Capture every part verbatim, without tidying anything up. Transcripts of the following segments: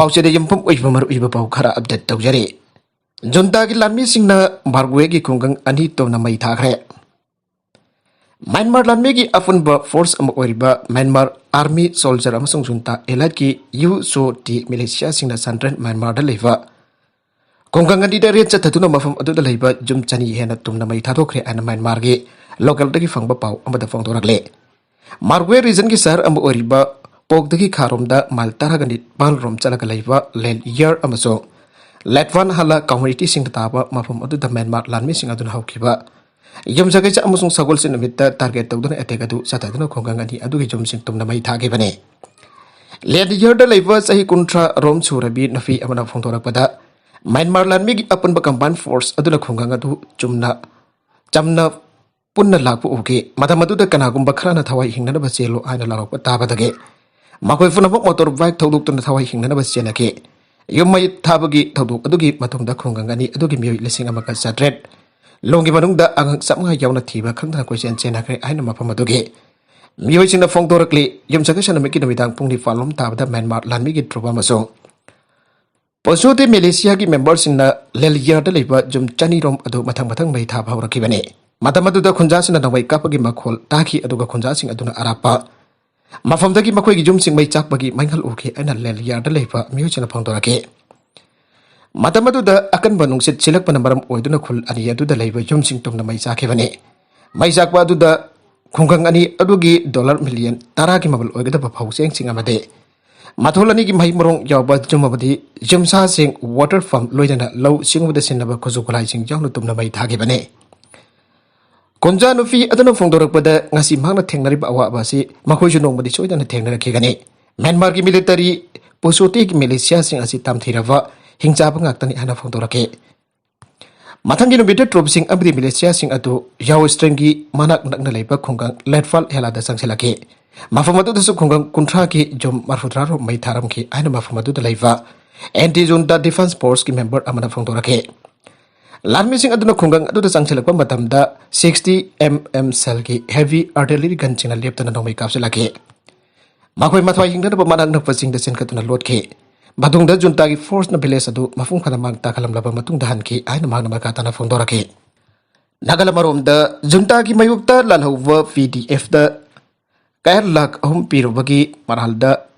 ꯄꯥꯎꯆꯦꯗ ꯌꯨꯝꯐꯝ ꯑꯣꯏꯕ ꯃꯔꯨꯑꯣꯏꯕ ꯄꯥꯎ ꯈꯔ ꯑꯞꯗꯦꯠ ꯇꯧꯖꯔꯤ꯫ ꯖꯨꯟꯇꯥꯒꯤ ꯂꯥꯟꯃꯤꯁꯤꯡꯅ ꯃꯥꯔꯒ꯭ꯋꯦꯒꯤ ꯈꯨꯡꯒꯪ ꯑꯅꯤ ꯇꯨꯝꯅ ꯃꯩ ꯊꯥꯈ꯭ꯔꯦ꯫ ꯃ꯭ꯌꯥꯟꯃꯥꯔ ꯂꯥꯟꯃꯤꯒꯤ ꯑꯄꯨꯟꯕ ꯐꯣꯔꯁ ꯑꯃ ꯑꯣꯏꯔꯤꯕ ꯃ꯭ꯌꯥꯟꯃꯥꯔ ꯑꯥꯔꯃꯤ ꯁꯣꯜꯖꯔ ꯑꯃꯁꯨꯡ ꯖꯨꯟꯇꯥ ꯑꯦꯂꯥꯏꯠꯀꯤ ꯌꯨ ꯁꯣ ꯇꯤ ꯃꯤꯂꯤꯁꯤꯌꯥꯁꯤꯡꯅ ꯁꯟꯇ꯭ꯔꯦꯟ ꯃ꯭ꯌꯥꯟꯃꯥꯔꯗ ꯂꯩꯕ ꯈꯨꯡꯒꯪ ꯑꯅꯤꯗ ꯔꯦꯗ ꯆꯠꯊꯗꯨꯅ ꯃꯐꯝ ꯑꯗꯨꯗ ꯂꯩꯕ ꯌꯨꯝ ꯆꯅꯤ ꯍꯦꯟꯅ ꯇꯨꯝꯅ ꯃꯩ ꯊꯥꯗꯣꯛꯈ꯭ꯔꯦ ꯍꯥꯏꯅ ꯃ꯭ꯌꯥꯟꯃꯥꯔꯒꯤ ꯂꯣꯀꯦꯜꯗꯒꯤ ꯐꯪꯕ ꯄꯥꯎ ꯑꯃꯗ ꯐꯣꯡꯗꯣꯔꯛꯂꯦ꯫ ꯃꯥꯔꯒ꯭ꯋꯦ ꯔꯤꯖꯟꯒꯤ ꯁꯍꯔ ꯑꯃ ꯑꯣꯏꯔꯤꯕ ꯄꯣꯛꯗꯒꯤ ꯈꯥꯔꯣꯝꯗ ꯃꯥꯏꯜ ꯇꯔꯥꯒ ꯅꯤꯄꯥꯜ ꯔꯣꯝ ꯆꯠꯂꯒ ꯂꯩꯕ ꯂꯦꯟ ꯌꯔ ꯑꯃꯁꯨꯡ ꯂꯦꯠꯋꯥꯟ ꯍꯥꯂꯥ ꯀꯝꯃꯨꯅꯤꯇꯤꯁꯤꯡꯗ ꯇꯥꯕ ꯃꯐꯝ ꯑꯗꯨꯗ ꯃ꯭ꯌꯥꯟꯃꯥꯔ ꯂꯥꯟꯃꯤꯁꯤꯡ ꯑꯗꯨꯅ ꯍꯧꯈꯤꯕ ꯌꯨꯝꯁꯀꯩꯁ ꯑꯃꯁꯨꯡ ꯁꯒꯣꯜꯁꯦꯟ ꯅꯨꯃꯤꯠꯇ ꯇꯥꯔꯒꯦꯠ ꯇꯧꯗꯨꯅ ꯑꯦꯇꯦꯛ ꯑꯗꯨ ꯆꯠꯊꯗꯨꯅ ꯈꯨꯡꯒꯪ ꯑꯅꯤ ꯑꯗꯨꯒꯤ ꯌꯨꯝꯁꯤꯡ ꯇꯨꯝꯅ ꯃꯩ ꯊꯥꯈꯤꯕꯅꯤ꯫ ꯂꯦꯟ ꯌꯔꯗ ꯂꯩꯕ ꯆꯍꯤ ꯀꯨꯟꯊ꯭ꯔꯥ ꯔꯣꯝ ꯁꯨꯔꯕꯤ ꯅꯨꯄꯤ ꯑꯃꯅ ꯐꯣꯡꯗꯣꯔꯛꯄꯗ, ꯃ꯭ꯌꯥꯟꯃꯥꯔ ꯂꯥꯟꯃꯤꯒꯤ ꯑꯄꯨꯟꯕ ꯀꯝꯕꯥꯏꯟ ꯐꯣꯔꯁ ꯑꯗꯨꯅ ꯈꯨꯡꯒꯪ ꯑꯗꯨ ꯆꯨꯝꯅ ꯆꯝꯅ ꯄꯨꯟꯅ ꯂꯥꯛꯄ ꯎꯈꯤ꯫ ꯃꯇꯝ ꯑꯗꯨꯗ ꯀꯅꯥꯒꯨꯝꯕ ꯈꯔꯅ ꯊꯋꯥꯏ ꯍꯤꯡꯅꯅꯕ ꯆꯦꯜꯂꯨ ꯍꯥꯏꯅ ꯂꯥꯎꯔꯛꯄ ꯇꯥꯕꯗꯒꯤ ꯃꯈꯣꯏ ꯄꯨꯝꯅꯃꯛ ꯃꯣꯇꯣꯔ ꯕꯥꯏꯛ ꯊꯧꯗꯣꯛꯇꯨꯅ ꯊꯋꯥꯏ ꯍꯤꯡꯅꯅꯕ ꯆꯦꯟꯅꯈꯤ꯫ ꯌꯨꯝ ꯃꯩ ꯊꯥꯕꯒꯤ ꯊꯧꯗꯣꯛ ꯑꯗꯨꯒꯤ ꯃꯇꯨꯡꯗ ꯈꯨꯡꯒꯪ ꯑꯅꯤ ꯑꯗꯨꯒꯤ ꯃꯤꯑꯣꯏ ꯂꯤꯁꯤꯡ ꯑꯃꯒ ꯆꯥꯇ꯭ꯔꯦꯠ ꯂꯣꯝꯒꯤ ꯃꯅꯨꯡꯗ ꯑꯉꯥꯡ ꯆꯥꯝꯃꯉꯥ ꯌꯥꯎꯅ ꯊꯤꯕ ꯈꯪꯗꯅ ꯀꯣꯏꯆꯦꯟ ꯆꯦꯟꯅꯈ꯭ꯔꯦ ꯍꯥꯏꯅ ꯃꯐꯝ ꯑꯗꯨꯒꯤ ꯃꯤꯑꯣꯏꯁꯤꯡꯅ ꯐꯣꯡꯗꯣꯔꯛꯂꯤ꯫ ꯌꯨꯝꯁꯀꯩꯁ ꯅꯨꯃꯤꯠꯀꯤ ꯅꯨꯃꯤꯗꯥꯡ ꯄꯨꯡ ꯅꯤꯄꯥꯟ ꯂꯣꯝ ꯇꯥꯕꯗ ꯃ꯭ꯌꯥꯟꯃꯥꯔ ꯂꯥꯟꯃꯤꯒꯤ ꯇ꯭ꯔꯨꯞ ꯑꯃꯁꯨꯡ ꯄꯣꯁꯨꯇꯤ ꯃꯤꯂꯤꯁꯤꯌꯥꯒꯤ ꯃꯦꯝꯕꯔꯁꯤꯡꯅ ꯂꯦꯂꯤꯌꯥꯔꯗ ꯂꯩꯕ ꯌꯨꯝ ꯆꯅꯤ ꯔꯣꯝ ꯑꯗꯨ ꯃꯊꯪ ꯃꯊꯪ ꯃꯩ ꯊꯥꯕ ꯍꯧꯔꯛꯈꯤꯕꯅꯤ꯫ ꯃꯇꯝ ꯑꯗꯨꯗ ꯈꯨꯟꯖꯥꯁꯤꯡꯅ ꯅꯣꯡꯃꯩ ꯀꯥꯞꯄꯒꯤ ꯃꯈꯣꯜ ꯇꯥꯈꯤ, ꯑꯗꯨꯒ ꯈꯨꯟꯖꯥꯁꯤꯡ ꯑꯗꯨꯅ ꯑꯔꯥꯞꯄ ꯃꯐꯝꯗꯒꯤ ꯃꯈꯣꯏꯒꯤ ꯌꯨꯝꯁꯤꯡ ꯃꯩ ꯆꯥꯛꯄꯒꯤ ꯃꯩꯉꯜ ꯎꯈꯤ ꯍꯥꯏꯅ ꯂꯦꯂꯤꯌꯥꯔꯗ ꯂꯩꯕ ꯃꯤꯑꯣꯏꯁꯤꯡꯅ ꯐꯣꯡꯗꯣꯔꯛꯈꯤ꯫ ꯃꯇꯝ ꯑꯗꯨꯗ ꯑꯀꯟꯕ ꯅꯨꯡꯁꯤꯠ ꯁꯤꯜꯂꯛꯄꯅ ꯃꯔꯝ ꯑꯣꯏꯗꯨꯅ ꯈꯨꯜ ꯑꯅꯤ ꯑꯗꯨꯗ ꯂꯩꯕ ꯌꯨꯝꯁꯤꯡ ꯇꯨꯝꯅ ꯃꯩ ꯆꯥꯛꯈꯤꯕꯅꯤ꯫ ꯃꯩ ꯆꯥꯛꯄ ꯑꯗꯨꯗ ꯈꯨꯡꯒꯪ ꯑꯅꯤ ꯑꯗꯨꯒꯤ ꯗꯣꯂꯔ ꯃꯤꯂꯤꯌꯟ ꯇꯔꯥꯒꯤ ꯃꯃꯜ ꯑꯣꯏꯒꯗꯕ ꯐꯧ ꯆꯦꯡꯁꯤꯡ ꯑꯃꯗꯤ ꯃꯊꯣꯜ ꯑꯅꯤꯒꯤ ꯃꯍꯩ ꯃꯔꯣꯡ ꯌꯥꯎꯕ ꯌꯨꯝ ꯑꯃꯗꯤ ꯌꯨꯝꯁꯥꯁꯤꯡ, ꯋꯥꯇꯔ ꯄꯝꯞ, ꯂꯣꯏꯅꯅ ꯂꯧ ꯁꯤꯡꯎꯕꯗ ꯁꯤꯖꯤꯟꯅꯕ ꯈꯨꯠꯁꯨ ꯈꯨꯠꯂꯥꯏꯁꯤꯡ ꯌꯥꯎꯅ ꯇꯨꯝꯅ ꯃꯩ ꯊꯥꯈꯤꯕꯅꯤ꯫ ꯀꯨꯟꯖꯥ ꯅꯨꯄꯤ ꯑꯗꯨꯅ ꯐꯣꯡꯗꯣꯔꯛꯄꯗ, ꯉꯁꯤ ꯃꯍꯥꯛꯅ ꯊꯦꯡꯅꯔꯤꯕ ꯑꯋꯥꯕ ꯑꯁꯤ ꯃꯈꯣꯏꯁꯨ ꯅꯣꯡꯃꯗꯤ ꯁꯣꯏꯗꯅ ꯊꯦꯡꯅꯔꯛꯈꯤꯒꯅꯤ꯫ ꯃ꯭ꯌꯥꯟꯃꯥꯔꯒꯤ ꯃꯤꯂꯤꯇꯔꯤ ꯄꯨꯁꯣꯇꯤꯒꯤ ꯃꯤꯂꯤꯁꯤꯌꯥꯁꯤꯡ ꯑꯁꯤ ꯇꯝꯊꯤꯔꯕ ꯍꯤꯡꯆꯥꯕ ꯉꯥꯛꯇꯅꯤ ꯍꯥꯏꯅ ꯐꯣꯡꯗꯣꯔꯛꯈꯤ꯫ ꯃꯊꯪꯒꯤ ꯅꯨꯃꯤꯠꯇ ꯇ꯭ꯔꯨꯞꯁꯤꯡ ꯑꯃꯗꯤ ꯃꯤꯂꯤꯁꯤꯌꯥꯁꯤꯡ ꯑꯗꯨ ꯌꯥꯎ ꯁ꯭ꯇ꯭ꯔꯤꯡꯒꯤ ꯃꯅꯥꯛ ꯅꯛꯅ ꯂꯩꯕ ꯈꯨꯡꯒꯪ ꯂꯦꯠꯐꯥꯜ ꯍꯦꯂꯥꯗ ꯆꯪꯁꯤꯜꯂꯛꯈꯤ꯫ ꯃꯐꯝ ꯑꯗꯨꯗꯁꯨ ꯈꯨꯡꯒꯪ ꯀꯨꯟꯊ꯭ꯔꯥꯒꯤ ꯌꯨꯝ ꯃꯔꯐꯨꯇꯔꯥ ꯔꯣꯝ ꯃꯩ ꯊꯥꯔꯝꯈꯤ ꯍꯥꯏꯅ ꯃꯐꯝ ꯑꯗꯨꯗ ꯂꯩꯕ ꯑꯦꯟꯇꯤ ꯖꯨꯟꯇꯥ ꯗꯤꯐꯦꯟꯁ ꯐꯣꯔꯁꯀꯤ ꯃꯦꯝꯕꯔ ꯑꯃꯅ ꯐꯣꯡꯗꯣꯔꯛꯈꯤ꯫ ꯂꯥꯟꯃꯤꯁꯤꯡ ꯑꯗꯨꯅ ꯈꯨꯡꯒꯪ ꯑꯗꯨꯗ ꯆꯪꯁꯤꯜꯂꯛꯄ ꯃꯇꯝꯗ ꯁꯤꯛꯁꯇꯤ ꯑꯦꯝ ꯑꯦꯝ ꯁꯦꯜꯒꯤ ꯍꯦꯚꯤ ꯑꯥꯔꯇꯤꯂꯔꯤ ꯒꯟꯁꯤꯡꯅ ꯂꯦꯞꯇꯅ ꯅꯣꯡꯃꯩ ꯀꯥꯞꯁꯤꯜꯂꯛꯈꯤ꯫ ꯃꯈꯣꯏ ꯃꯊ꯭ꯋꯥꯏ ꯍꯤꯡꯅꯅꯕ ꯃꯅꯥꯛ ꯅꯛꯄꯁꯤꯡꯗ ꯆꯦꯟꯈꯠꯇꯨꯅ ꯂꯣꯠꯈꯤ꯫ ꯃꯇꯨꯡꯗ ꯖꯨꯟꯇꯥꯒꯤ ꯐꯣꯔꯁꯅ ꯚꯤꯂꯦꯖ ꯑꯗꯨ ꯃꯄꯨꯡ ꯐꯥꯅ ꯃꯥꯡ ꯇꯥꯛꯍꯜꯂꯝꯂꯕ ꯃꯇꯨꯡꯗ ꯍꯟꯈꯤ ꯍꯥꯏꯅ ꯃꯍꯥꯛꯅ ꯃꯈꯥ ꯇꯥꯅ ꯐꯣꯡꯗꯣꯔꯛꯈꯤ꯫ ꯅꯥꯒꯥꯂꯦꯟ ꯑꯃꯔꯣꯝꯗ ꯖꯨꯟꯇꯥꯒꯤ ꯃꯥꯌꯣꯛꯇ ꯂꯥꯜꯍꯧꯕ ꯄꯤꯗꯤꯑꯦꯐꯇ ꯀꯌꯥ ꯂꯥꯈ ꯑꯍꯨꯝ ꯄꯤꯔꯨꯕꯒꯤ ꯃꯔꯥꯜꯗ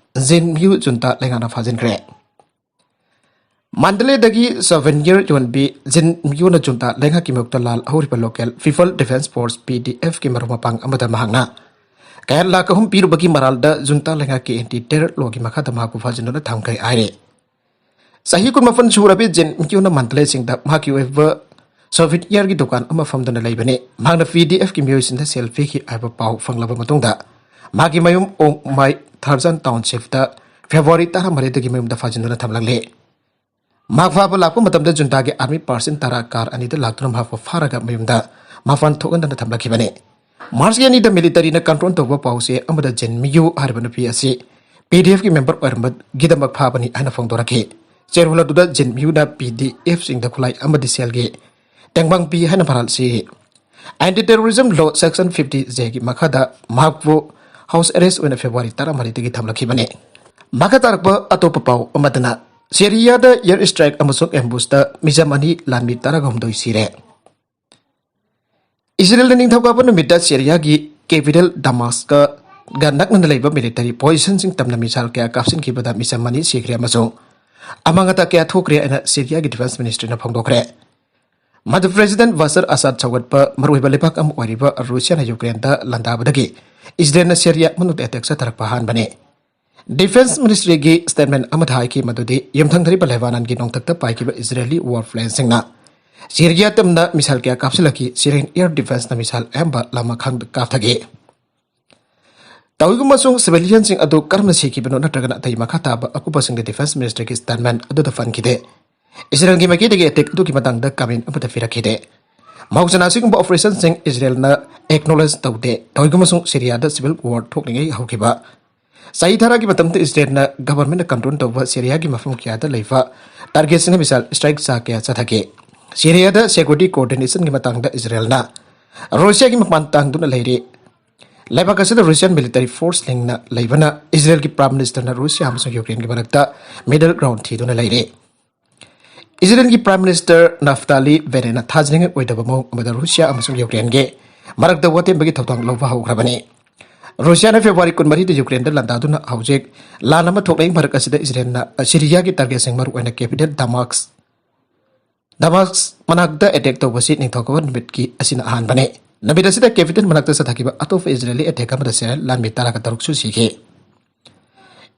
ꯖꯦꯟ ꯌꯨ ꯖꯨꯟꯇꯥ ꯂꯩꯉꯥꯛꯅ ꯐꯥꯖꯤꯟꯈ꯭ꯔꯦ꯫ ꯃꯥꯟꯗꯂꯦꯗꯒꯤ ꯁꯣꯚꯦꯅꯤꯌꯔ ꯌꯣꯟꯕꯤ ꯖꯤꯟ ꯃꯤꯌꯨꯅ ꯖꯨꯟꯇꯥ ꯂꯩꯉꯥꯛꯀꯤ ꯃꯥꯌꯣꯛꯇ ꯂꯥꯜ ꯍꯧꯔꯤꯕ ꯂꯣꯀꯦꯜ ꯄꯤꯄꯜ ꯗꯤꯐꯦꯟꯁ ꯐꯣꯔꯁ, ꯄꯤꯗꯤꯑꯦꯐꯀꯤ ꯃꯔꯨꯞ ꯃꯄꯥꯡ ꯑꯃꯗ ꯃꯍꯥꯛꯅ ꯀꯌꯥ ꯂꯥꯈ ꯑꯍꯨꯝ ꯄꯤꯔꯨꯕꯒꯤ ꯃꯔꯥꯜꯗ ꯖꯨꯟꯇꯥ ꯂꯩꯉꯥꯛꯀꯤ ꯑꯦꯟꯇꯤ ꯇꯦꯔꯔ ꯂꯣꯒꯤ ꯃꯈꯥꯗ ꯃꯍꯥꯛꯄꯨ ꯐꯥꯖꯤꯟꯗꯨꯅ ꯊꯝꯈ꯭ꯔꯦ ꯍꯥꯏꯔꯤ꯫ ꯆꯍꯤ ꯀꯨꯟꯃꯥꯄꯟ ꯁꯨꯔꯕꯤ ꯖꯤꯟ ꯃꯤꯌꯨꯅ ꯃꯥꯟꯗꯂꯦꯁꯤꯡꯗ ꯃꯍꯥꯛꯀꯤ ꯑꯣꯏꯕ ꯁꯣꯚꯦꯅꯤꯌꯔꯒꯤ ꯗꯨꯀꯥꯟ ꯑꯃ ꯐꯝꯗꯨꯅ ꯂꯩꯕꯅꯤ꯫ ꯃꯍꯥꯛꯅ ꯄꯤꯗꯤꯑꯦꯐꯀꯤ ꯃꯤꯑꯣꯏꯁꯤꯡꯗ ꯁꯦꯜ ꯄꯤꯈꯤ ꯍꯥꯏꯕ ꯄꯥꯎ ꯐꯪꯂꯕ ꯃꯇꯨꯡꯗ ꯃꯍꯥꯛꯀꯤ ꯃꯌꯨꯝ ꯑꯣꯡꯃꯥꯏ ꯊꯥꯔꯖꯥꯟ ꯇꯥꯎꯟꯁꯤꯞꯇ ꯐꯦꯕ꯭ꯔꯨꯋꯥꯔꯤ ꯇꯔꯥꯃꯔꯤꯗꯒꯤ ꯃꯌꯨꯝꯗ ꯐꯥꯖꯤꯟꯗꯨꯅ ꯊꯝꯂꯛꯂꯤ꯫ ꯃꯍꯥꯛ ꯐꯥꯕ ꯂꯥꯛꯄ ꯃꯇꯝꯗ ꯖꯨꯟꯇꯥꯒꯤ ꯑꯥꯔꯃꯤ ꯄꯥꯔꯁꯟ ꯇꯔꯥ ꯀꯥꯔ ꯑꯅꯤꯗ ꯂꯥꯛꯇꯨꯅ ꯃꯍꯥꯛꯄꯨ ꯐꯥꯔꯒ ꯃꯌꯨꯝꯗ ꯃꯄꯥꯟ ꯊꯣꯛꯍꯟꯗꯅ ꯊꯝꯂꯛꯈꯤꯕꯅꯤ꯫ ꯃꯥꯔꯆꯀꯤ ꯑꯅꯤꯗ ꯃꯤꯂꯤꯇꯔꯤꯅ ꯀꯟꯇ꯭ꯔꯣꯜ ꯇꯧꯕ ꯄꯥꯎꯆꯦ ꯑꯃꯗ ꯖꯤꯟ ꯃꯤꯌꯨ ꯍꯥꯏꯔꯤꯕ ꯅꯨꯄꯤ ꯑꯁꯤ ꯄꯤꯗꯤꯑꯦꯐꯀꯤ ꯃꯦꯝꯕꯔ ꯑꯣꯏꯔꯝꯕꯒꯤꯗꯃꯛ ꯐꯥꯕꯅꯤ ꯍꯥꯏꯅ ꯐꯣꯡꯗꯣꯔꯛꯈꯤ꯫ ꯆꯦꯔꯣꯜ ꯑꯗꯨꯗ ꯖꯤꯟ ꯃꯤꯌꯨꯅ ꯄꯤꯗꯤꯑꯦꯐꯁꯤꯡꯗ ꯈꯨꯠꯂꯥꯏ ꯑꯃꯗꯤ ꯁꯦꯜꯒꯤ ꯇꯦꯡꯕꯥꯡ ꯄꯤ ꯍꯥꯏꯅ ꯃꯔꯥꯜ ꯁꯤ ꯑꯦꯟꯇꯤ ꯇꯦꯔꯣꯔꯤꯖꯝ ꯂꯣ ꯁꯦꯛꯁꯟ ꯐꯤꯐꯇꯤ ꯖꯦꯒꯤ ꯃꯈꯥꯗ ꯃꯍꯥꯛꯄꯨ ꯍꯥꯎꯁ ꯑꯦꯔꯦꯁ ꯑꯣꯏꯅ ꯐꯦꯕ꯭ꯔꯨꯋꯥꯔꯤ ꯇꯔꯥꯃꯔꯤꯗꯒꯤ ꯊꯝꯂꯛꯈꯤꯕꯅꯤ꯫ ꯃꯈꯥ ꯇꯥꯔꯛꯄ ꯑꯇꯣꯞꯄ ꯄꯥꯎ ꯑꯃꯗꯅ ꯁꯤꯔꯤꯌꯥꯗ ꯑꯦꯌꯔ ꯁ꯭ꯇ꯭ꯔꯥꯏꯛ ꯑꯃꯁꯨꯡ ꯑꯦꯝꯕꯨꯁꯇ ꯃꯤꯆꯝ ꯑꯅꯤ ꯂꯥꯟꯃꯤ ꯇꯔꯥꯒ ꯍꯨꯝꯗꯣꯏ ꯁꯤꯔꯦ꯫ ꯏꯁꯔꯦꯜꯅ ꯅꯤꯡꯊꯧꯀꯥꯕ ꯅꯨꯃꯤꯠꯇ ꯁꯤꯔꯤꯌꯥꯒꯤ ꯀꯦꯄꯤꯇꯦꯜ ꯗꯃꯥꯁꯀꯒ ꯅꯛꯅꯅ ꯂꯩꯕ ꯃꯤꯂꯤꯇꯔꯤ ꯄꯣꯖꯤꯁꯟꯁꯤꯡ ꯇꯝꯅ ꯃꯤꯁꯥꯏꯜ ꯀꯌꯥ ꯀꯥꯞꯁꯤꯟꯈꯤꯕꯗ ꯃꯤꯆꯝ ꯑꯅꯤ ꯁꯤꯈ꯭ꯔꯦ ꯑꯃꯁꯨꯡ ꯑꯃꯥꯡ ꯑꯇꯥ ꯀꯌꯥ ꯊꯣꯛꯈ꯭ꯔꯦ ꯍꯥꯏꯅ ꯁꯤꯔꯤꯌꯥꯒꯤ ꯗꯤꯐꯦꯟꯁ ꯃꯤꯅꯤꯁꯇ꯭ꯔꯤꯅ ꯐꯣꯡꯗꯣꯛꯈ꯭ꯔꯦ꯫ ꯃꯗꯨ ꯄ꯭ꯔꯦꯁꯤꯗꯦꯟꯠ ꯕꯁꯔ ꯑꯁꯥꯗ ꯁꯧꯒꯠꯄ ꯃꯔꯨꯑꯣꯏꯕ ꯂꯩꯕꯥꯛ ꯑꯃ ꯑꯣꯏꯔꯤꯕ ꯔꯨꯁꯤꯌꯥꯅ ꯌꯨꯀ꯭ꯔꯦꯟꯗ ꯂꯥꯟꯗꯥꯕꯗꯒꯤ ꯏꯁꯔꯦꯜꯅ ꯁꯤꯔꯤꯌꯥ ꯃꯅꯨꯡꯗ ꯑꯦꯇꯦꯛ ꯆꯠꯊꯔꯛꯄ ꯑꯍꯥꯟꯕꯅꯤ꯫ ꯗꯤꯐꯦꯟꯁ ꯃꯤꯅꯤꯁꯇ꯭ꯔꯤꯒꯤ ꯁ꯭ꯇꯦꯠꯃꯦꯟꯠ ꯑꯃꯗ ꯍꯥꯏꯈꯤ ꯃꯗꯨꯗꯤ ꯌꯨꯝꯊꯪꯅꯔꯤꯕ ꯂꯦꯕꯥꯅꯟꯒꯤ ꯅꯣꯡꯊꯛꯇ ꯄꯥꯏꯈꯤꯕ ꯏꯁꯔꯦꯂꯤ ꯋꯥꯔ ꯄ꯭ꯂꯦꯟꯁꯤꯡꯅ ꯁꯤꯔꯤꯌꯥ ꯇꯝꯅ ꯃꯤꯁꯥꯏꯜ ꯀꯌꯥ ꯀꯥꯞꯁꯤꯜꯂꯛꯈꯤ꯫ ꯁꯤꯔꯤꯌꯟ ꯑꯦꯌꯔ ꯗꯤꯐꯦꯟꯁꯅ ꯃꯤꯁꯥꯏꯜ ꯑꯌꯥꯝꯕ ꯂꯝꯈꯥꯡꯗ ꯀꯥꯞꯊꯈꯤ꯫ ꯇꯧꯏꯒꯨꯝꯕꯁꯨꯡ ꯁꯤꯚꯤꯂꯤꯌꯟꯁꯤꯡ ꯑꯗꯨ ꯀꯔꯝꯅ ꯁꯤꯈꯤꯕꯅꯣ ꯅꯠꯇ꯭ꯔꯒꯅ ꯑꯇꯩ ꯃꯈꯥ ꯇꯥꯕ ꯑꯀꯨꯞꯄꯁꯤꯡꯗꯤ ꯗꯤꯐꯦꯟꯁ ꯃꯤꯅꯤꯁꯇ꯭ꯔꯤꯒꯤ ꯁ꯭ꯇꯦꯠꯃꯦꯟꯠ ꯑꯗꯨꯗ ꯄꯟꯈꯤꯗꯦ꯫ ꯏꯁꯔꯦꯜꯒꯤ ꯃꯥꯏꯀꯩꯗꯒꯤ ꯑꯦꯇꯦꯛ ꯑꯗꯨꯒꯤ ꯃꯇꯥꯡꯗ ꯀꯃꯦꯟꯠ ꯑꯃꯠꯇ ꯄꯤꯔꯛꯈꯤꯗꯦ꯫ ꯃꯍꯧꯁꯥꯅ ꯑꯁꯤꯒꯨꯝꯕ ꯑꯣꯄꯔꯦꯁꯟꯁꯤꯡ ꯏꯁꯔꯦꯜꯅ ꯑꯦꯛꯅꯣꯂꯦꯖ ꯇꯧꯗꯦ꯫ ꯇꯧꯏꯒꯨꯝꯕꯁꯨꯡ ꯁꯤꯔꯤꯌꯥꯗ ꯁꯤꯚꯤꯜ ꯋꯥꯔ ꯊꯣꯛꯂꯤꯉꯩ ꯍꯧꯈꯤꯕ ꯆꯍꯤ ꯇꯔꯥꯒꯤ ꯃꯇꯝꯗ ꯏꯁꯔꯦꯜꯅ ꯒꯚꯔꯟꯃꯦꯟꯠꯅ ꯀꯟꯇ꯭ꯔꯣꯜ ꯇꯧꯕ ꯁꯤꯔꯤꯌꯥꯒꯤ ꯃꯐꯝ ꯀꯌꯥꯗ ꯂꯩꯕ ꯇꯥꯔꯒꯦꯠꯁꯤꯡꯗ ꯃꯤꯁꯥꯏꯜ ꯁ꯭ꯇ꯭ꯔꯥꯏꯛ ꯆꯥ ꯀꯌꯥ ꯆꯠꯊꯈꯤ꯫ ꯁꯤꯔꯤꯌꯥꯗ ꯁꯦꯀ꯭ꯌꯨꯔꯤꯇꯤ ꯀꯣꯑꯣꯔꯗꯤꯅꯦꯁꯟꯒꯤ ꯃꯇꯥꯡꯗ ꯏꯁꯔꯦꯜꯅ ꯔꯨꯁꯤꯌꯥꯒꯤ ꯃꯄꯥꯟ ꯇꯥꯡꯗꯨꯅ ꯂꯩꯔꯤ꯫ ꯂꯩꯕꯥꯛ ꯑꯁꯤꯗ Russian military force ꯂꯤꯡꯅ ꯂꯩꯕꯅ ꯏꯖꯔꯦꯜꯒꯤ Prime Ministerꯅ ꯔꯨꯁꯤꯌꯥ ꯑꯃꯁꯨꯡ ꯌꯨꯀ꯭ꯔꯦꯟꯒꯤ ꯃꯔꯛꯇ middle ground ꯊꯤꯗꯨꯅ ꯂꯩꯔꯦ꯫ ꯏꯖꯔꯦꯜꯒꯤ Prime Minister ꯅꯐꯇꯥꯂꯤ ꯕꯦꯅꯦꯠꯅ ꯊꯥꯖꯅꯤꯡꯉꯥꯏ ꯑꯣꯏꯗꯕ ꯃꯑꯣꯡ ꯑꯃꯗ ꯔꯨꯁꯤꯌꯥ ꯑꯃꯁꯨꯡ ꯌꯨꯀ꯭ꯔꯦꯟꯒꯤ ꯃꯔꯛꯇ ꯋꯥꯇꯦꯝꯕꯒꯤ ꯊꯧꯗꯥꯡ ꯂꯧꯕ ꯍꯧꯈ꯭ꯔꯕꯅꯤ꯫ ꯔꯨꯁꯤꯌꯥꯅ ꯐꯦꯕ꯭ꯔꯨꯋꯥꯔꯤ ꯀꯨꯟꯃꯔꯤꯗ ꯌꯨꯀ꯭ꯔꯦꯟꯗ ꯂꯥꯟꯗꯥꯗꯨꯅ ꯍꯧꯖꯤꯛ ꯂꯥꯟ ꯑꯃ ꯊꯣꯛꯂꯛꯏ ꯃꯔꯛ ꯑꯁꯤꯗ ꯏꯖꯔꯦꯜꯅ ꯁꯤꯔꯤꯌꯥꯒꯤ targetꯁꯤꯡ, ꯃꯔꯨꯑꯣꯏꯅ capital ꯗꯃꯥꯁ ꯗꯃꯥꯁ ꯃꯅꯥꯛꯇ attack ꯇꯧꯕꯁꯤ ꯅꯤꯡꯊꯧꯀꯥꯕ ꯅꯨꯃꯤꯠꯀꯤ ꯑꯁꯤꯅ ꯑꯍꯥꯟꯕꯅꯤ꯫ ꯅꯨꯃꯤꯠ ꯑꯁꯤꯗ capital ꯃꯅꯥꯛꯇ ꯆꯠꯊꯈꯤꯕ ꯑꯇꯣꯞꯄ ꯏꯖꯔꯦꯂꯤ attack ꯑꯃꯗ ꯁꯦꯅꯥ ꯂꯥꯟꯃꯤ ꯇꯔꯥꯒ ꯇꯔꯨꯛꯁꯨ ꯁꯤꯈꯤ꯫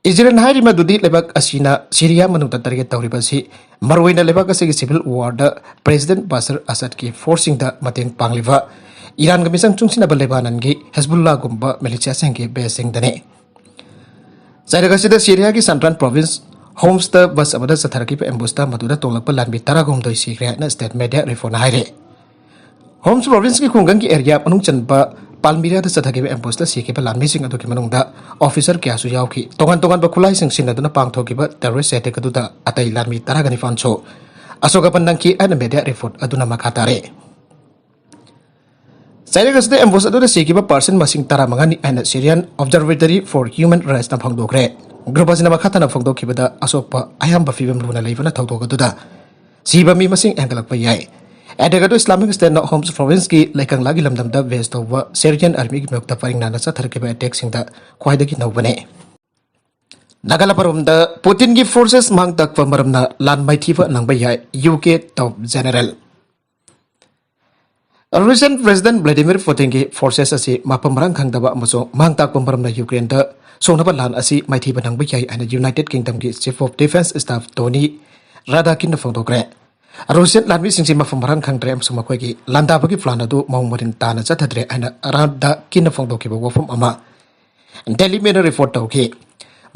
ꯏꯖꯔꯦꯜꯅ ꯍꯥꯏꯔꯤ ꯃꯗꯨꯗꯤ ꯂꯩꯕꯥꯛ ꯑꯁꯤꯅ ꯁꯤꯔꯤꯌꯥ ꯃꯅꯨꯡꯗ target ꯇꯧꯔꯤꯕ ꯑꯁꯤ ꯃꯔꯨꯑꯣꯏꯅ ꯂꯩꯕꯥꯛ ꯑꯁꯤꯒꯤ civil warꯗ President ꯕꯁꯔ ꯑꯁꯗꯀꯤ forceꯁꯤꯡꯗ ꯃꯇꯦꯡ ꯄꯥꯡꯂꯤꯕ ꯏꯔꯥꯟꯒ ꯃꯤꯆꯪ ꯆꯨꯡꯁꯤꯟꯅꯕ ꯂꯦꯕꯥꯅꯟꯒꯤ ꯍꯦꯖꯕꯨꯜꯂꯥꯒꯨꯝꯕ militiaꯁꯤꯡꯒꯤ baseꯁꯤꯡꯗꯅꯤ꯫ ꯆꯩꯔꯛ ꯑꯁꯤꯗ ꯁꯤꯔꯤꯌꯥꯒꯤ central province ꯍꯣꯝꯁꯇ bus ꯑꯃꯗ ꯆꯠꯊꯔꯛꯈꯤꯕ ambushꯇ ꯃꯗꯨꯗ ꯇꯣꯡꯂꯛꯄ ꯂꯥꯟꯃꯤ ꯇꯔꯥꯒ ꯍꯨꯝꯗꯣꯏ ꯁꯤꯈ꯭ꯔꯦ ꯍꯥꯏꯅ state media reportꯅ ꯍꯥꯏꯔꯤ꯫ ꯍꯣꯝꯁ provinceꯀꯤ ꯈꯨꯡꯒꯪꯒꯤ area ꯃꯅꯨꯡ ꯆꯟꯕ ꯄꯥꯜꯃꯤꯔꯥꯗ ꯆꯠꯊꯈꯤꯕ ambushꯇ ꯁꯤꯈꯤꯕ ꯂꯥꯟꯃꯤꯁꯤꯡ ꯑꯗꯨꯒꯤ ꯃꯅꯨꯡꯗ officer ꯀꯌꯥꯁꯨ ꯌꯥꯎꯈꯤ꯫ ꯇꯣꯉꯥꯟ ꯇꯣꯉꯥꯟꯕ ꯈꯨꯠꯂꯥꯏꯁꯤꯡ ꯁꯤꯖꯤꯟꯅꯗꯨꯅ ꯄꯥꯡꯊꯣꯛꯈꯤꯕ terrorist attack ꯑꯗꯨꯗ ꯑꯇꯩ ꯂꯥꯟꯃꯤ ꯇꯔꯥꯒ ꯅꯤꯄꯥꯟꯁꯨ ꯑꯁꯣꯛ ꯑꯄꯟ ꯅꯪꯈꯤ ꯍꯥꯏꯅ media report ꯑꯗꯨꯅ ꯃꯈꯥ ꯇꯥꯔꯦ꯫ ꯆꯩꯔꯛ ꯑꯁꯤꯗ ambush ꯑꯗꯨꯗ ꯁꯤꯈꯤꯕ person ꯃꯁꯤꯡ ꯇꯔꯥꯃꯉꯥꯅꯤ ꯍꯥꯏꯅ Syrian Observatory for Human Rightsꯅ ꯐꯣꯡꯗꯣꯛꯈ꯭ꯔꯦ꯫ Group ꯑꯁꯤꯅ ꯃꯈꯥ ꯇꯥꯅ ꯐꯣꯡꯗꯣꯛꯈꯤꯕꯗ, ꯑꯁꯣꯛꯄ ꯑꯌꯥꯝꯕ ꯐꯤꯕꯝ ꯂꯨꯅ ꯂꯩꯕꯅ ꯊꯧꯗꯣꯛ ꯑꯗꯨꯗ ꯁꯤꯕ ꯃꯤ ꯃꯁꯤꯡ ꯍꯦꯟꯒꯠꯂꯛꯄ ꯌꯥꯏ꯫ Attack ꯑꯗꯨ Islamic Stateꯅ Homs provinceꯀꯤ ꯂꯩꯀꯪꯂꯥꯒꯤ ꯂꯝꯗꯝꯗ base ꯇꯧꯕ Syrian armyꯒꯤ ꯃꯥꯌꯣꯛꯇ ꯄꯔꯤꯡ ꯅꯥꯏꯅ ꯆꯠꯊꯔꯛꯈꯤꯕ attackꯁꯤꯡꯗ ꯈ꯭ꯋꯥꯏꯗꯒꯤ ꯅꯧꯕꯅꯤ꯫ ꯅꯥꯒꯥꯂꯥ ꯄꯔꯣꯝꯗ ꯄꯨꯇꯤꯟꯒꯤ forces ꯃꯥꯡ ꯇꯥꯛꯄ ꯃꯔꯝꯅ ꯂꯥꯟ ꯃꯥꯏꯊꯤꯕ ꯅꯪꯕ ꯌꯥꯏ, UK top general꯫ Russian President Vladimir Putinꯒꯤ forces ꯑꯁꯤ ꯃꯐꯝ ꯃꯔꯥꯡ ꯈꯪꯗꯕ ꯑꯃꯁꯨꯡ ꯃꯥꯡ ꯇꯥꯛꯄ ꯃꯔꯝꯅ ꯌꯨꯀ꯭ꯔꯦꯟꯗ ꯁꯣꯛꯅꯕ ꯂꯥꯟ ꯑꯁꯤ ꯃꯥꯏꯊꯤꯕ ꯅꯪꯕ ꯌꯥꯏ ꯍꯥꯏꯅ United Kingdomꯒꯤ Chief of Defence Staff Tony Radakinꯅ ꯐꯣꯡꯗꯣꯛꯈ꯭ꯔꯦ꯫ Russian ꯂꯥꯟꯃꯤꯁꯤꯡꯁꯤ ꯃꯐꯝ ꯃꯔꯥꯡ ꯈꯪꯗ꯭ꯔꯦ ꯑꯃꯁꯨꯡ ꯃꯈꯣꯏꯒꯤ ꯂꯥꯟꯗꯥꯕꯒꯤ plan ꯑꯗꯨ ꯃꯑꯣꯡ ꯃꯔꯤꯟ ꯇꯥꯅ ꯆꯠꯊꯗ꯭ꯔꯦ ꯍꯥꯏꯅ Radakinꯅ ꯐꯣꯡꯗꯣꯛꯈꯤꯕ ꯋꯥꯐꯝ ꯑꯃ Daily Mailꯅ report ꯇꯧꯈꯤ꯫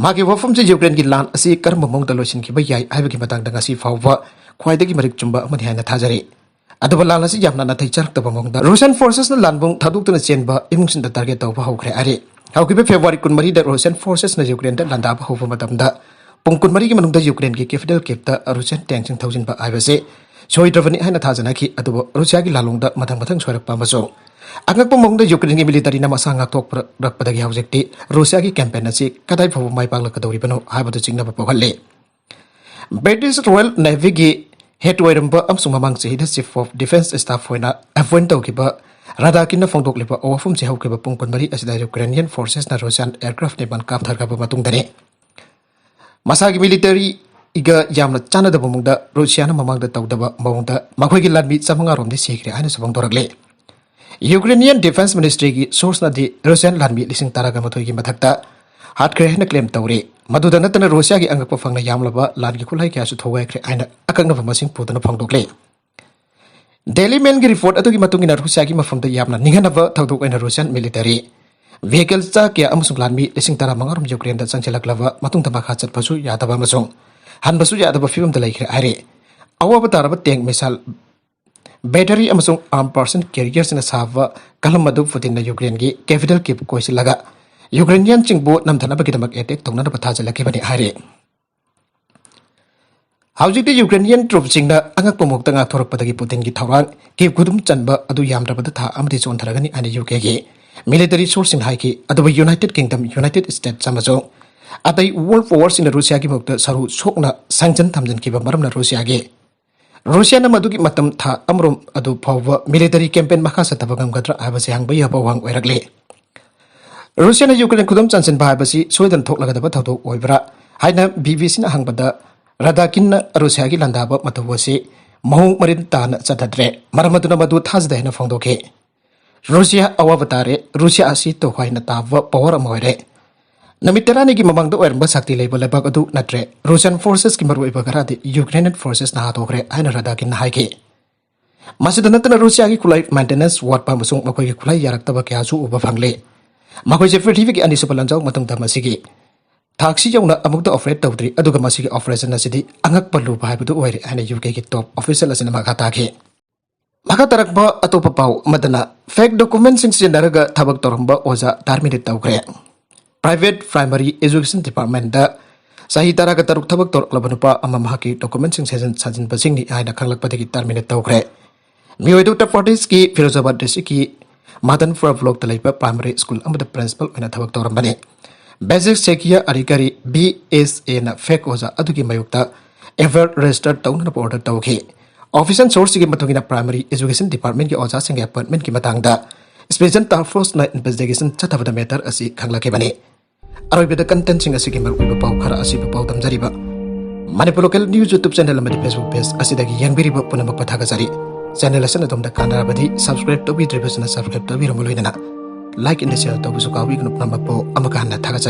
ꯃꯥꯒꯤ ꯋꯥꯐꯝꯁꯤ ꯌꯨꯀ꯭ꯔꯦꯟꯒꯤ ꯂꯥꯟ ꯑꯁꯤ ꯀꯔꯝꯕ ꯃꯑꯣꯡꯗ ꯂꯣꯏꯁꯤꯟꯈꯤꯕ ꯌꯥꯏ ꯍꯥꯏꯕꯒꯤ ꯃꯇꯥꯡꯗ ꯉꯁꯤ ꯐꯥꯎꯕ ꯈ꯭ꯋꯥꯏꯗꯒꯤ ꯃꯔꯤꯛ ꯆꯨꯝꯕ ꯑꯃꯅꯤ ꯍꯥꯏꯅ ꯊꯥꯖꯔꯤ꯫ ꯑꯗꯨꯕꯨ ꯂꯥꯟ ꯑꯁꯤ ꯌꯥꯝꯅ ꯅꯥꯊꯩ ꯆꯥꯔꯛꯇꯕ ꯃꯑꯣꯡꯗ Russian forcesꯅ ꯂꯥꯟꯕꯨꯡ ꯊꯥꯗꯣꯛꯇꯨꯅ ꯆꯦꯟꯕ ꯏꯃꯨꯡꯁꯤꯡꯗ target ꯇꯧꯕ ꯍꯧꯈ꯭ꯔꯦ ꯍꯥꯏꯔꯤ꯫ ꯍꯧꯈꯤꯕ ꯐꯦꯕ꯭ꯔꯨꯋꯥꯔꯤ ꯀꯨꯟꯃꯔꯤꯗ Russian forcesꯅ ꯌꯨꯀ꯭ꯔꯦꯟꯗ ꯂꯥꯟꯗꯥꯕ ꯍꯧꯕ ꯃꯇꯝꯗ ꯄꯨꯡ ꯀꯨꯟꯃꯔꯤꯒꯤ ꯃꯅꯨꯡꯗ ꯌꯨꯀ꯭ꯔꯦꯟꯒꯤ capital Kyivꯇ Russian tankꯁꯤꯡ ꯊꯧꯖꯤꯟꯕ ꯍꯥꯏꯕꯁꯤ ꯁꯣꯏꯗ꯭ꯔꯕꯅꯤ ꯍꯥꯏꯅ ꯊꯥꯖꯅꯈꯤ꯫ ꯑꯗꯨꯕꯨ ꯔꯨꯁꯤꯌꯥꯒꯤ ꯂꯥꯂꯣꯡꯗ ꯃꯊꯪ ꯃꯊꯪ ꯁꯣꯏꯔꯛꯄ ꯑꯃꯁꯨꯡ ꯑꯉꯛꯄ ꯃꯑꯣꯡꯗ ꯌꯨꯀ꯭ꯔꯦꯟꯒꯤ ꯃꯤꯂꯤꯇꯔꯤꯅ ꯃꯁꯥ ꯉꯥꯛꯊꯣꯛꯄꯔꯛꯄꯗꯒꯤ ꯍꯧꯖꯤꯛꯇꯤ ꯔꯨꯁꯤꯌꯥꯒꯤ ꯀꯦꯝꯄꯦꯟ ꯑꯁꯤ ꯀꯗꯥꯏ ꯐꯥꯎꯕ ꯃꯥꯏ ꯄꯥꯛꯂꯛꯀꯗꯧꯔꯤꯕꯅꯣ ꯍꯥꯏꯕꯗꯨ ꯆꯤꯡꯅꯕ ꯄꯣꯛꯍꯜꯂꯤ꯫ ꯕ꯭ꯔꯤꯇꯤꯁ ꯔꯣꯌꯦꯜ ꯅꯦꯚꯤꯒꯤ ꯍꯦꯗ ꯑꯣꯏꯔꯝꯕ ꯑꯃꯁꯨꯡ ꯃꯃꯥꯡ ꯆꯍꯤꯗ ꯆꯤꯐ ꯑꯣꯐ ꯗꯤꯐꯦꯟꯁ ꯁ꯭ꯇꯥꯐ ꯑꯣꯏꯅ ꯑꯦꯄꯣꯏꯟ ꯇꯧꯈꯤꯕ ꯔꯥꯗꯥꯀꯤꯟꯅ ꯐꯣꯡꯗꯣꯛꯂꯤꯕ ꯋꯥꯐꯝꯁꯤ ꯍꯧꯈꯤꯕ ꯄꯨꯡ ꯀꯨꯟꯃꯔꯤ ꯑꯁꯤꯗ ꯌꯨꯀ꯭ꯔꯦꯅꯤꯌꯟ ꯐꯣꯔꯁꯦꯁꯅ ꯔꯨꯁꯤꯌꯥꯟ ꯑꯦꯌꯔꯀ꯭ꯔꯥꯐ ꯅꯤꯄꯥꯟ ꯀꯥꯞꯊꯈ꯭ꯔꯕ ꯃꯇꯨꯡꯗꯅꯤ꯫ ꯃꯁꯥꯒꯤ ꯃꯤꯂꯤꯇꯔꯤꯒ ꯌꯥꯝꯅ ꯆꯥꯟꯅꯗꯕ ꯃꯑꯣꯡꯗ ꯔꯨꯁꯤꯌꯥꯅ ꯃꯃꯥꯡꯗ ꯇꯧꯗꯕ ꯃꯑꯣꯡꯗ ꯃꯈꯣꯏꯒꯤ ꯂꯥꯟꯃꯤ ꯆꯥꯃꯉꯥ ꯔꯣꯝꯗꯤ ꯁꯤꯈ꯭ꯔꯦ ꯍꯥꯏꯅꯁꯨ ꯐꯣꯡꯗꯣꯔꯛꯂꯤ꯫ ꯌꯨꯀ꯭ꯔꯦꯅꯤꯌꯟ ꯗꯤꯐꯦꯟꯁ ꯃꯤꯅꯤꯁꯇ꯭ꯔꯤꯒꯤ ꯁꯣꯔꯁꯅꯗꯤ ꯔꯨꯁꯤꯌꯥꯟ ꯂꯥꯟꯃꯤ ꯂꯤꯁꯤꯡ ꯇꯔꯥꯒ ꯃꯥꯊꯣꯏꯒꯤ ꯃꯊꯛꯇ ꯍꯥꯠꯈ꯭ꯔꯦ ꯍꯥꯏꯅ ꯀ꯭ꯂꯦꯝ ꯇꯧꯔꯤ꯫ ꯃꯗꯨꯗ ꯅꯠꯇꯅ ꯔꯨꯁꯤꯌꯥꯒꯤ ꯑꯉꯛꯄ ꯐꯪꯅ ꯌꯥꯝꯂꯕ ꯂꯥꯟꯒꯤ ꯈꯨꯠꯂꯥꯏ ꯀꯌꯥꯁꯨ ꯊꯨꯒꯥꯏꯈ꯭ꯔꯦ ꯍꯥꯏꯅ ꯑꯀꯛꯅꯕ ꯃꯁꯤꯡ ꯄꯨꯗꯨꯅ ꯐꯣꯡꯗꯣꯛꯂꯤ꯫ ꯗꯦꯂꯤ ꯃꯦꯜꯒꯤ ꯔꯤꯄꯣꯔꯠ ꯑꯗꯨꯒꯤ ꯃꯇꯨꯡ ꯏꯟꯅ ꯔꯨꯁꯤꯌꯥꯒꯤ ꯃꯐꯝꯗ ꯌꯥꯝꯅ ꯅꯤꯡꯍꯟꯅꯕ ꯊꯧꯗꯣꯛ ꯑꯣꯏꯅ ꯔꯨꯁꯤꯌꯟ ꯃꯤꯂꯤꯇꯔꯤ ꯚꯤꯍꯤꯀꯜ ꯆꯥ ꯀꯌꯥ ꯑꯃꯁꯨꯡ ꯂꯥꯟꯃꯤ ꯂꯤꯁꯤꯡ ꯇꯔꯥꯃꯉꯥ ꯔꯣꯝ ꯌꯨꯀ꯭ꯔꯦꯟꯗ ꯆꯪꯁꯤꯜꯂꯛꯂꯕ ꯃꯇꯨꯡꯗ ꯃꯈꯥ ꯆꯠꯄꯁꯨ ꯌꯥꯗꯕ ꯑꯃꯁꯨꯡ ꯍꯟꯕꯁꯨ ꯌꯥꯗꯕ ꯐꯤꯕꯝꯗ ꯂꯩꯈ꯭ꯔꯦ ꯍꯥꯏꯔꯤ꯫ ꯑꯋꯥꯕ ꯇꯥꯔꯕ ꯇꯦꯡ, ꯃꯤꯁꯥꯏꯜ, ꯕꯦꯇꯔꯤ ꯑꯃꯁꯨꯡ ꯑꯥꯔꯝ ꯄꯥꯔꯁꯟ ꯀꯦꯔꯤꯌꯔꯁꯤꯡꯅ ꯁꯥꯕ ꯀꯂꯝ ꯑꯗꯨ ꯄꯨꯇꯤꯟꯅ ꯌꯨꯀ꯭ꯔꯦꯟꯒꯤ ꯀꯦꯄꯤꯇꯦꯜ ꯀꯤꯞ ꯀꯣꯏꯁꯤꯜꯂꯒ ꯌꯨꯀ꯭ꯔꯦꯅꯤꯌꯟꯁꯤꯡꯕꯨ ꯅꯝꯊꯅꯕꯒꯤꯗꯃꯛ ꯑꯦꯇꯦꯛ ꯇꯧꯅꯅꯕ ꯊꯥꯖꯤꯜꯂꯛꯈꯤꯕꯅꯤ ꯍꯥꯏꯔꯤ꯫ ꯍꯧꯖꯤꯛꯇꯤ ꯌꯨꯀ꯭ꯔꯦꯅꯤꯌꯟ ꯇ꯭ꯔꯨꯞꯁꯤꯡꯅ ꯑꯉꯛꯄ ꯃꯑꯣꯡꯗ ꯉꯥꯛꯊꯣꯔꯛꯄꯗꯒꯤ ꯄꯨꯇꯤꯟꯒꯤ ꯊꯧꯔꯥꯡ ꯀꯤꯞ ꯈꯨꯗꯨꯝ ꯆꯟꯕ ꯑꯗꯨ ꯌꯥꯝꯗ꯭ꯔꯕꯗ ꯊꯥ ꯑꯃꯗꯤ ꯆꯣꯟꯊꯔꯒꯅꯤ ꯍꯥꯏꯅ ꯌꯨꯀꯦꯒꯤ ꯃꯤꯂꯤꯇꯔꯤ ꯁꯣꯔꯁꯁꯤꯡꯅ ꯍꯥꯏꯈꯤ꯫ ꯑꯗꯨꯕꯨ ꯌꯨꯅꯥꯏꯇꯦꯗ ꯀꯤꯡꯗꯝ, ꯌꯨꯅꯥꯏꯇꯦꯗ ꯁ꯭ꯇꯦꯠꯁ ꯑꯃꯁꯨꯡ ꯑꯇꯩ ꯋꯥꯔꯜ ꯄꯋꯔꯁꯤꯡꯅ ꯔꯨꯁꯤꯌꯥꯒꯤ ꯃꯥꯌꯣꯛꯇ ꯁꯔꯨ ꯁꯣꯛꯅ ꯁꯥꯡꯖꯟ ꯊꯝꯖꯤꯟꯈꯤꯕ ꯃꯔꯝꯅ ꯔꯨꯁꯤꯌꯥꯒꯤ, ꯔꯨꯁꯤꯌꯥꯅ ꯃꯗꯨꯒꯤ ꯃꯇꯝ ꯊꯥ ꯑꯃꯔꯣꯝ ꯑꯗꯨ ꯐꯥꯎꯕ ꯃꯤꯂꯤꯇꯔꯤ ꯀꯦꯝꯄꯦꯟ ꯃꯈꯥ ꯆꯠꯊꯕ ꯉꯝꯒꯗ꯭ꯔꯥ ꯍꯥꯏꯕꯁꯤ ꯍꯪꯕ ꯌꯥꯕ ꯋꯥꯍꯪ ꯑꯣꯏꯔꯛꯂꯤ꯫ ꯔꯨꯁꯤꯌꯥꯅ ꯌꯨꯀ꯭ꯔꯦꯟ ꯈꯨꯗꯨꯝ ꯆꯟꯁꯤꯟꯕ ꯍꯥꯏꯕꯁꯤ ꯁꯣꯏꯗꯅ ꯊꯣꯛꯂꯒꯗꯕ ꯊꯧꯗꯣꯛ ꯑꯣꯏꯕ꯭ꯔꯥ ꯍꯥꯏꯅ ꯕꯤ ꯕꯤ ꯁꯤꯅ ꯍꯪꯕꯗ, ꯔꯥꯗꯥꯀꯤꯟꯅ ꯔꯨꯁꯤꯌꯥꯒꯤ ꯂꯥꯟꯗꯥꯕ ꯃꯇꯧ ꯑꯁꯤ ꯃꯑꯣꯡ ꯃꯔꯤꯟ ꯇꯥꯅ ꯆꯠꯊꯗ꯭ꯔꯦ, ꯃꯔꯝ ꯑꯗꯨꯅ ꯃꯗꯨ ꯊꯥꯖꯗꯦ ꯍꯥꯏꯅ ꯐꯣꯡꯗꯣꯛꯈꯤ꯫ ꯔꯨꯁꯤꯌꯥ ꯑꯋꯥꯕ ꯇꯥꯔꯦ, ꯔꯨꯁꯤꯌꯥ ꯑꯁꯤ ꯇꯣꯈꯥꯏꯅ ꯇꯥꯕ ꯄꯋꯔ ꯑꯃ ꯑꯣꯏꯔꯦ꯫ ꯅꯨꯃꯤꯠ ꯇꯔꯥꯅꯤꯒꯤ ꯃꯃꯥꯡꯗ ꯑꯣꯏꯔꯝꯕ ꯁꯛꯇꯤ ꯂꯩꯕ ꯂꯩꯕꯥꯛ ꯑꯗꯨ ꯅꯠꯇ꯭ꯔꯦ꯫ ꯔꯨꯁꯤꯌꯟ ꯐꯣꯔꯁꯦꯁꯀꯤ ꯃꯔꯨꯑꯣꯏꯕ ꯈꯔꯗꯤ ꯌꯨꯀ꯭ꯔꯦꯅꯤꯌꯟ ꯐꯣꯔꯁꯦꯁꯅ ꯍꯥꯠꯇꯣꯛꯈ꯭ꯔꯦ ꯍꯥꯏꯅ ꯔꯥꯗꯥꯀꯤꯟꯅ ꯍꯥꯏꯈꯤ꯫ ꯃꯁꯤꯗ ꯅꯠꯇꯅ ꯔꯨꯁꯤꯌꯥꯒꯤ ꯈꯨꯠꯂꯥꯏ ꯃꯦꯟꯇꯦꯅꯦꯟꯁ ꯋꯥꯠꯄ ꯑꯃꯁꯨꯡ ꯃꯈꯣꯏꯒꯤ ꯈꯨꯠꯂꯥꯏ ꯌꯥꯔꯛꯇꯕ ꯀꯌꯥꯁꯨ ꯎꯕ ꯐꯪꯂꯦ꯫ ꯃꯈꯣꯏꯁꯦ ꯄ꯭ꯔꯤꯊꯤꯕꯤꯒꯤ ꯑꯅꯤꯁꯨꯕ ꯂꯥꯟꯖꯥꯎ ꯃꯇꯨꯡꯗ ꯃꯁꯤꯒꯤ ꯊꯥꯛꯁꯤ ꯌꯧꯅ ꯑꯃꯨꯛꯇ ꯑꯣꯄꯔꯦꯠ ꯇꯧꯗ꯭ꯔꯤ, ꯑꯗꯨꯒ ꯃꯁꯤꯒꯤ ꯑꯣꯄꯔꯦꯁꯟ ꯑꯁꯤꯗꯤ ꯑꯉꯛꯄ ꯂꯨꯕ ꯍꯥꯏꯕꯗꯨ ꯑꯣꯏꯔꯦ ꯍꯥꯏꯅ ꯌꯨꯀꯦꯒꯤ ꯇꯣꯞ ꯑꯣꯐꯤꯁꯤꯌꯦꯜ ꯑꯁꯤꯅ ꯃꯈꯥ ꯇꯥꯈꯤ꯫ ꯃꯈꯥ ꯇꯥꯔꯛꯄ ꯑꯇꯣꯞꯄ ꯄꯥꯎ ꯑꯃꯗꯅ, ꯐꯦꯛ ꯗꯣꯀꯨꯃꯦꯟꯁꯤꯡ ꯁꯤꯖꯤꯟꯅꯔꯒ ꯊꯕꯛ ꯇꯧꯔꯝꯕ ꯑꯣꯖꯥ ꯇꯔꯃꯤꯅꯦꯠ ꯇꯧꯈ꯭ꯔꯦ꯫ ꯄ꯭ꯔꯥꯏꯚꯦꯠ ꯄ꯭ꯔꯥꯏꯃꯥꯔꯤ ꯑꯦꯖꯨꯀꯦꯁꯟ ꯗꯤꯄꯥꯔꯠꯃꯦꯟꯗ ꯆꯍꯤ ꯇꯔꯥꯒ ꯇꯔꯨꯛ ꯊꯕꯛ ꯇꯧꯔꯛꯂꯕ ꯅꯨꯄꯥ ꯑꯃ ꯃꯍꯥꯛꯀꯤ ꯗꯣꯀꯨꯃꯦꯟꯁꯤꯡ ꯁꯦꯝꯖꯤꯟ ꯁꯥꯖꯤꯟꯕꯁꯤꯡꯅꯤ ꯍꯥꯏꯅ ꯈꯪꯂꯛꯄꯗꯒꯤ ꯇꯔꯃꯤꯅꯦꯠ ꯇꯧꯈ꯭ꯔꯦ꯫ ꯃꯤꯑꯣꯏ ꯑꯗꯨ ꯎꯠꯇꯔ ꯄ꯭ꯔꯗꯦꯁꯀꯤ ꯐꯤꯔꯣꯖꯥꯕꯥꯗ ꯗꯤꯁꯇ꯭ꯔꯤꯛꯀꯤ ꯃꯥꯗꯟꯄꯨꯔ ꯕ꯭ꯂꯣꯛꯇ ꯂꯩꯕ ꯄ꯭ꯔꯥꯏꯃꯔꯤ ꯁ꯭ꯀꯨꯜ ꯑꯃꯗ ꯄ꯭ꯔꯤꯟꯁꯤꯄꯥꯜ ꯑꯣꯏꯅ ꯊꯕꯛ ꯇꯧꯔꯝꯕꯅꯤ꯫ ꯕꯦꯖꯤꯛ ꯁꯦꯀꯤꯌꯥ ꯑꯔꯤꯀꯔꯤ, ꯕꯤ ꯑꯦꯁ ꯑꯦꯅ ꯐꯦꯛ ꯑꯣꯖꯥ ꯑꯗꯨꯒꯤ ꯃꯥꯌꯣꯛꯇ ꯑꯦꯐ ꯑꯥꯏ ꯑꯥꯔ ꯔꯦꯖꯤꯁꯇꯔ ꯇꯧꯅꯅꯕ ꯑꯣꯔꯗꯔ ꯇꯧꯈꯤ꯫ ꯑꯣꯐꯤꯁꯤꯌꯦꯜ ꯁꯣꯔꯁꯁꯤꯡꯒꯤ ꯃꯇꯨꯡ ꯏꯟꯅ, ꯄ꯭ꯔꯥꯏꯃꯔꯤ ꯑꯦꯖꯨꯀꯦꯁꯟ ꯗꯤꯄꯥꯔꯠꯃꯦꯟꯒꯤ ꯑꯣꯖꯥꯁꯤꯡꯒꯤ ꯑꯦꯄꯣꯏꯟꯃꯦꯟꯒꯤ ꯃꯇꯥꯡꯗ ꯁ꯭ꯄꯦꯁꯤꯌꯦꯜ ꯇꯥꯁꯛ ꯐꯣꯔꯁꯅ ꯏꯟꯚꯦꯁꯇꯤꯒꯦꯁꯟ ꯆꯠꯊꯕꯗ ꯃꯦꯇꯔ ꯑꯁꯤ ꯈꯪꯂꯛꯈꯤꯕꯅꯤ꯫ ꯑꯔꯣꯏꯕꯗ ꯀꯟꯇꯦꯟꯁꯤꯡ ꯑꯁꯤꯒꯤ ꯃꯔꯨꯑꯣꯏꯕ ꯄꯥꯎ ꯈꯔ ꯑꯁꯤꯕꯨ ꯄꯥꯎꯗꯝꯖꯔꯤꯕ Manipur local news YouTube channel ꯑꯃꯗꯤ ꯐꯦꯁꯕꯨꯛ ꯄꯦꯖ ꯑꯁꯤꯗꯒꯤ ꯌꯦꯡꯕꯤꯔꯤꯕ ꯄꯨꯝꯅꯃꯛꯄꯨ ꯊꯥꯒꯠꯆꯔꯤ꯫ ꯆꯦꯅꯦꯜ ꯑꯁꯤꯅ ꯑꯗꯣꯝꯗ ꯀꯥꯟꯅꯔꯕꯗꯤ ꯁꯕꯁꯀ꯭ꯔꯥꯏꯕ ꯇꯧꯕꯤꯗ꯭ꯔꯤꯕꯁꯤꯅ ꯁꯕꯁꯀ꯭ꯔꯥꯏꯕ ꯇꯧꯕꯤꯔꯝꯕ ꯂꯣꯏꯅꯅ ꯂꯥꯏꯛ ꯑꯃꯗꯤ ꯁꯤꯌꯔ ꯇꯧꯕꯁꯨ ꯀꯥꯎꯕꯤꯒꯅꯨ꯫ ꯄꯨꯝꯅꯃꯛꯄꯨ ꯑꯃꯨꯛꯀ ꯍꯟꯅ ꯊꯥꯒꯠꯆꯔꯤ꯫